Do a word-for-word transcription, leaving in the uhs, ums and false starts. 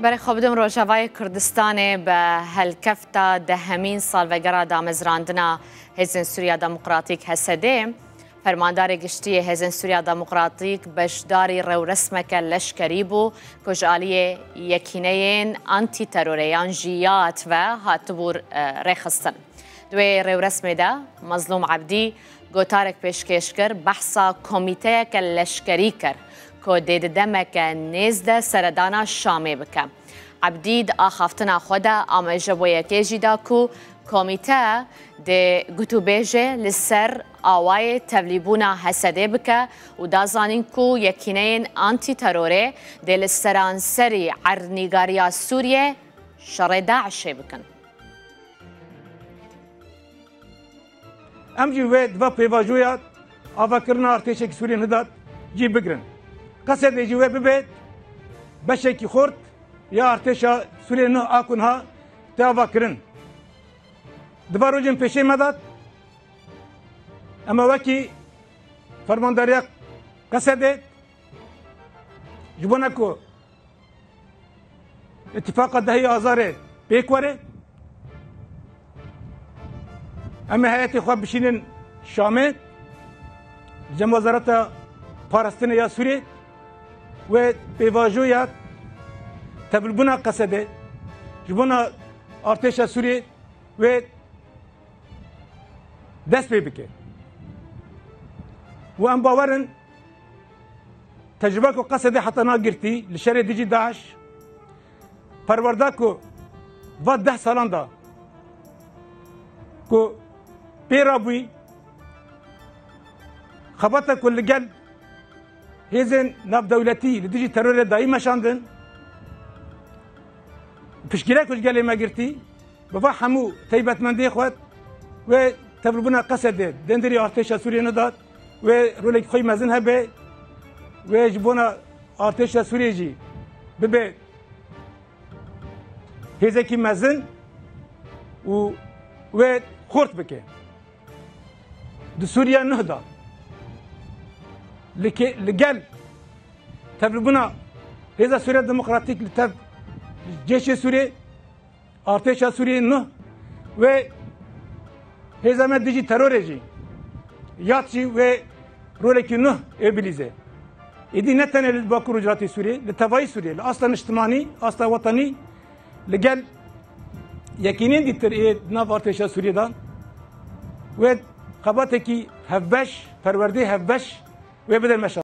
Berê xwe bidim Rojavayê Kurdistanê bi helkefta dehemîn salvegera damezrandina Hêzên Sûriya Demokratîk, H S D. Fermandarê Giştî yê Hêzên Sûriya Demokratîk beşdarî rewresmeke leşkerî bû ku ji aliyê yekîneyên antîterorê yan jî YAT ve hatibû, e, rêxistin. Di wê rêwresmê de Mezlûm Ebdî gotarek pêşkêş kir, behsa komîteyeke leşkerî kir ku dê di demeke nêz de seredana Şamê bike. Ebdî di axaftina xwe de amaje bo yekê jî da ku komîte dê gotûbêjê li ser awayê tevlîbûna H S D bike û da zanîn ku yekîneyên antîterorê dê li seranserî erdnîgariya Sûriyê şerê DAIŞê bikin. Em jî wê di va pêvajoya avakirina artêşekî Sûriyê nidat cî bigirin. Qesedê jî wê bibe beşekî xurt ya artêşa Sûriyê nuh a ku niha tê avakirin. Di va rojên pêşê me de em ê wekî fermandariya Qesedê ji bona ku îtîfaqa dehê Azarê pêk were, em ê heyetê xwe bişînin Şamê, cem Wezareta Parastinê ya Sûriyê wê pêvajoya tevlîbûna Qesedê ji bona artêşa Sûriyê wê dest pê bike. Û em bawer in tecrûbe ku Qesedê heta niha girtî li şerê dijî DAIŞ, perwerda ku va deh salan de ku pê re bûyî, xebata ku li gel hêzên navdewletî li dijî terorê dayî meşandin, piştgirêk ku ji gelê me girtî, bi va hemû taybetmendiyê xwe wê tevlîbûna Qesedê dendirî artêşa Sûriyê nedat, wê rolekî xwe mezin hebe, wê ji bona artêşa Sûriyê jî bibe hêzekî mezin û wê xurt bike. Di Sûriye nuh de li ke-, li gel tevlîbûna Hêza Sûriye Demokratîk li tev cêşê Sûriyê, artêşa Sûriyê nuh wê hêza me dijî terorê jî, YAT jî wê rolekî nuh ê bilîze. Êdî ne tenê li Bakur û Rojhilatê Sûriyê, li tevayî Sûriyê, li asta niştimanî, asta wetanî, li gel yekînên dîtir ê di nav artêşa Sûriyê de wê xebatekî hevbeş, perwerdê hevbeş wê bidin meşandin.